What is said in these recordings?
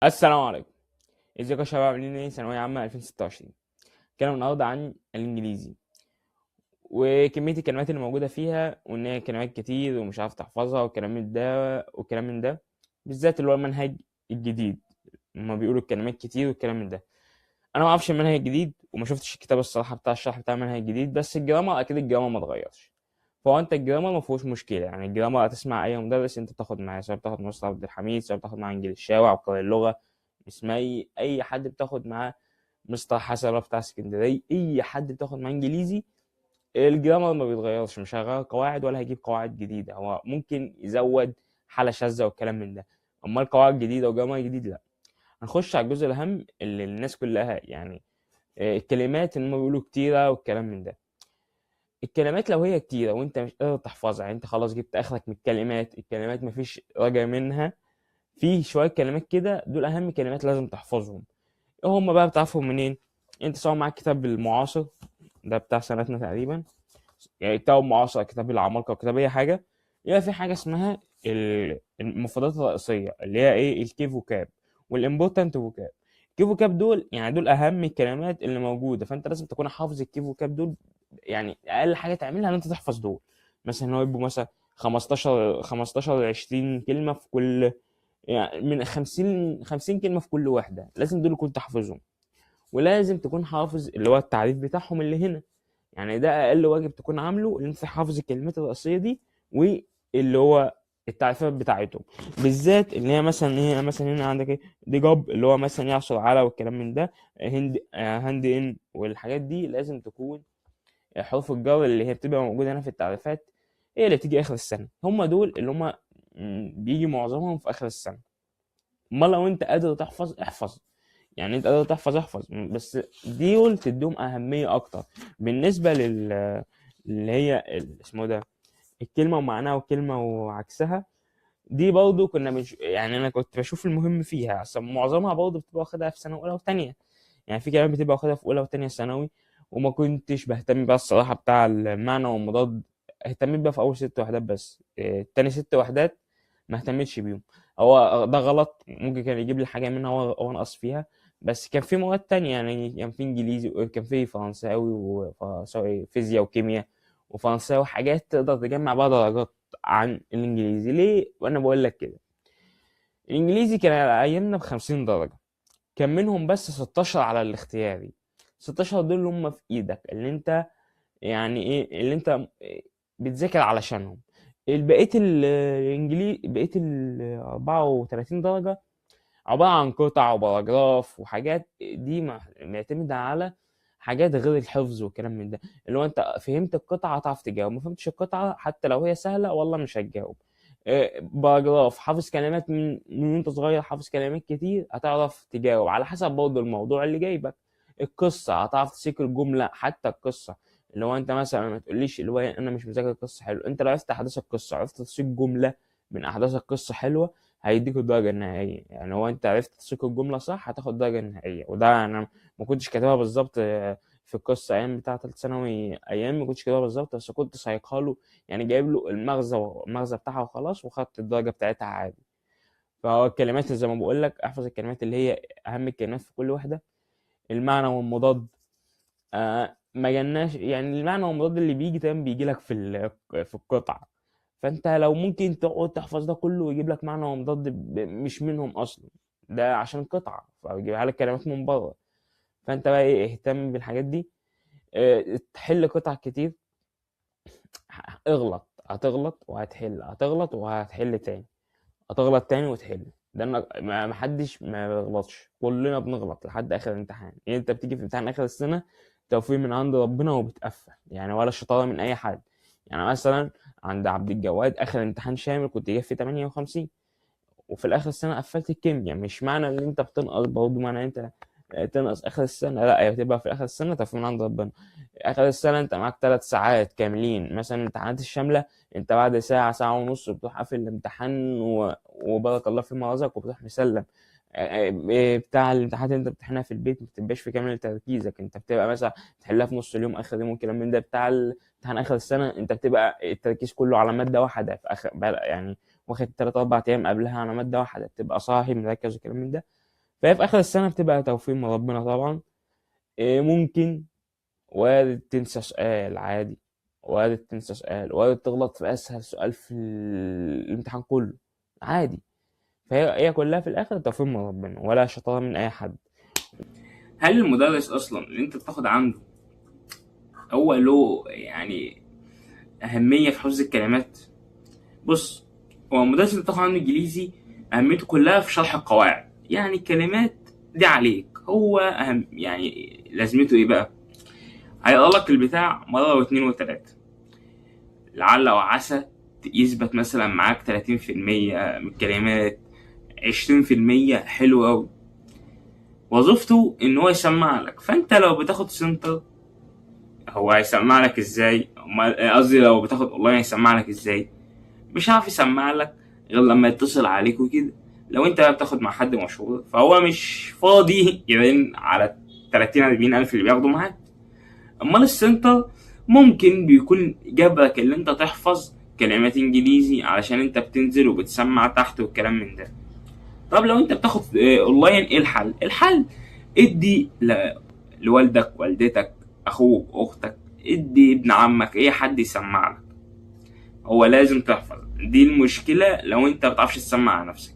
السلام عليكم، ازيكم يا شباب؟ عاملين ايه؟ ثانوية عامة 2026. هنتكلم النهارده عن الانجليزي وكمية الكلمات اللي موجودة فيها، وان هي كلمات كتير ومش عارف تحفظها والكلام من ده والكلام من ده، بالذات اللي هو المنهج الجديد. هما بيقولوا الكلمات كتير والكلام من ده. انا ما اعرفش المنهج الجديد وما شفتش الكتاب الصراحة بتاع الشرح بتاع المنهج الجديد، بس ال grammar اكيد ال grammar ما اتغيرش. فهو انت ال grammar ما فيهوش مشكلة، يعني ال grammar هتسمع اي مدرس انت بتاخد معاه، سواء بتاخد مستر عبد الحميد، سواء بتاخد مع انجليشاوي، عبقري اللغة، اسماعيل، اي حد بتاخد معاه، مستر حسن بتاع اسكندرية، اي حد بتاخد معاه انجليزي ال grammar ما بيتغيرش، مش هيغير قواعد ولا هيجيب قواعد جديدة، هو ممكن يزود حاله شاذة والكلام من ده، امال قواعد جديدة و grammar جديد لا. هنخش على الجزء الاهم اللي الناس كلها يعني الكلمات اللي هم بيقولوا كتيرة والكلام من ده. الكلمات لو هي كتيرة وانت مش قادر تحفظها، يعني انت خلاص جبت اخرك من الكلمات، الكلمات مفيش رجع منها، في شوية كلمات كده دول اهم كلمات لازم تحفظهم. ايه هم بقى؟ بتعرفهم منين؟ انت سواء معاك كتاب المعاصر ده بتاع سنتنا تقريبا، يعني كتاب المعاصر، كتاب العمالقة، كتاب اي حاجة، يبقى في حاجة اسمها المفردات الرئيسية اللي هي ايه؟ ال key vocab وال important vocab. ال key vocab دول يعني دول اهم الكلمات اللي موجودة، فانت لازم تكون حافظ ال key vocab دول. يعني اقل حاجة تعملها ان انت تحفظ دول، مثلا هو يبقوا مثلا 15 20 كلمة في كل، يعني من 50 كلمة في كل واحدة، لازم دول كنت تحفظهم، ولازم تكون حافظ اللي هو التعريف بتاعهم اللي هنا. يعني ده اقل واجب تكون عامله، ان انت حافظ الكلمات الرئيسية دي واللي هو التعريفات بتاعتهم، بالذات اللي هي مثلا هي مثلا هنا عندك ايه؟ dig up اللي هو مثلا يعثر على والكلام من ده، hand in والحاجات دي، لازم تكون حروف الجر اللي هي بتبقى موجودة هنا في التعريفات هي اللي بتيجي اخر السنة. هم دول اللي هم بيجي معظمهم في اخر السنة. امال لو انت قادر تحفظ احفظ، يعني انت قادر تحفظ احفظ، بس ديول تديهم اهمية اكتر. بالنسبة لل اللي هي اسمه ده الكلمة ومعناها والكلمة وعكسها، دي برضه كنا يعني انا كنت بشوف المهم فيها، عشان معظمها برضه بتبقى واخدها في سنة اولى وثانيه، يعني في كلام بتبقى واخدها في اولى وثانيه ثانوي، وما كنتش بهتم بقى الصراحة بتاع المعنى والمضاد، اهتميت بقى في اول 6 وحدات بس، تاني 6 وحدات ما اهتمتش بيهم. هو ده غلط، ممكن كان يجيب لي حاجة منها هو نقص فيها، بس كان في مواد تانية، يعني كان في انجليزي وكان في فرنساوي وفرنساوي فيزياء وكيمياء وفرنساوي وحاجات تقدر تجمع بقى درجات عن الانجليزي. ليه وانا بقول لك كده؟ الانجليزي كان على ايامنا ب50 درجه، كان منهم بس 16 على الاختياري. 16 دول اللي هم في ايدك، اللي انت يعني ايه اللي انت بتذاكر علشانهم. البقية الانجليزي بقية ال 34 درجه عبارة عن قطع وباراجراف وحاجات دي معتمدة على حاجات غير الحفظ والكلام من ده، اللي هو انت فهمت القطعة هتعرف تجاوب، ما فهمتش القطعة حتى لو هي سهلة والله مش هتجاوب. paragraph حافظ كلمات من وانت صغير، حافظ كلمات كتير هتعرف تجاوب على حسب برضه الموضوع اللي جايبك. القصة هتعرف تسيق الجملة، حتى القصة اللي هو انت مثلا ما تقوليش اللي هو انا مش مذاكر القصة حلو، انت لو عرفت احداث القصة، عرفت تسيق جملة من احداث القصة حلوة، هيديك الدرجة النهائية. يعني هو انت عرفت تسيق الجملة صح هتاخد الدرجة النهائية. وده انا ما كنتش كاتبها بالظبط في القصة ايام بتاعه ثالثة ثانوي، ايام ما كنتش كاتبها بالظبط، بس كنت سايقها له، يعني جايب له المغزى بتاعها وخلاص، وخدت الدرجة بتاعتها عادي. فهو الكلمات زي ما بقول لك، احفظ الكلمات اللي هي اهم الكلمات في كل واحدة، المعنى والمضاد. ما جالناش يعني المعنى والمضاد اللي بيجي تمام بيجي لك في القطعة، فانت لو ممكن تقعد تحفظ ده كله ويجيب لك معنى ومضاد مش منهم اصلا، ده عشان قطعه فبيجيبها لك كلمات من بره. فانت بقى ايه، اهتم بالحاجات دي، تحل قطع كتير، اغلط، هتغلط وهتحل، هتغلط وهتحل تاني، هتغلط تاني وتحل. ده ما حدش ما بيغلطش، كلنا بنغلط لحد اخر الامتحان. يعني انت بتيجي في امتحان اخر السنة توفيق من عند ربنا وبتقفل، يعني ولا شطارة من اي حد. يعني مثلا عند عبد الجواد اخر امتحان شامل كنت جايب فيه 58، وفي الاخر السنة قفلت الكيمياء. مش معنى ان انت بتنقص برضه معنى ان انت تنقص اخر السنة، لا، هي بتبقى في اخر السنة توفيق من عند ربنا. اخر السنة انت معاك 3 ساعات كاملين مثلا، الامتحانات الشاملة انت بعد ساعة، ساعة ونص بتروح قافل الامتحان وبارك الله فيما رزق وبتروح مسلم. بتاع الامتحانات اللي انت بتمتحنها في البيت ما بتبقاش في كامل تركيزك، انت بتبقى مثلا تحلها في نص اليوم اخر يوم والكلام من ده. بتاع الامتحان اخر السنة انت بتبقى التركيز كله على مادة واحدة في اخر، يعني واخد 3 4 ايام قبلها على مادة واحدة، بتبقى صاحي مركز والكلام من ده. فهي في اخر السنة بتبقى توفيق من ربنا طبعا. ممكن وارد تنسى سؤال عادي، وارد تنسى سؤال، وارد تغلط في اسهل سؤال في الامتحان كله عادي. فهي كلها في الاخر توفيق من ربنا، ولا شطارة من اي حد. هل المدرس اصلا اللي انت بتاخد عنده هو له يعني اهمية في حفظ الكلمات؟ بص، هو المدرس اللي بتاخد عنده انجليزي اهميته كلها في شرح القواعد، يعني الكلمات دي عليك. هو اهم يعني لازمته ايه بقى؟ هيقرا لك البتاع مرة واتنين وتلاتة، لعل وعسى يثبت مثلا معاك 30% من الكلمات، 20%، حلو قوي. وظيفته ان هو يسمع لك. فانت لو بتاخد center هو هيسمع لك ازاي؟ قصدي لو بتاخد اونلاين هيسمع لك ازاي؟ مش عارف يسمع لك غير لما يتصل عليك وكده. لو انت بقى بتاخد مع حد مشهور فهو مش فاضي يرن على 30 40 الف اللي بياخدوا معاك. امال ال center ممكن بيكون جابرك اللي انت تحفظ كلمات انجليزي علشان انت بتنزل وبتسمع تحت والكلام من ده. طب لو انت بتاخد اونلاين ايه الحل؟ الحل ادي لوالدك، والدتك، اخوك، اختك، ادي ابن عمك، اي حد يسمع لك. هو لازم تحفظ، دي المشكلة. لو انت بتعرفش تسمع على نفسك،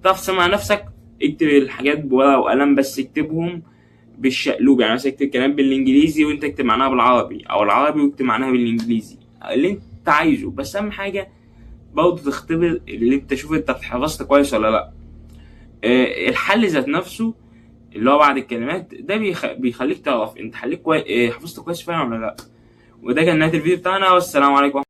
بتعرف تسمع على نفسك اكتب الحاجات بورقة وقلم، بس اكتبهم بالشقلوب. يعني مثلا اكتب كلام بالانجليزي وانت اكتب معناها بالعربي، او العربي واكتب معناها بالانجليزي، اللي انت عايزه. بس اهم حاجة برضه تختبر اللي انت شوف انت حفظت كويس ولا لا. الحل ذات نفسه اللي هو بعد الكلمات ده بيخليك تعرف انت حليت كويس، حفظت كويس فعلا ولا لا. وده كان نهاية الفيديو بتاعنا، والسلام عليكم.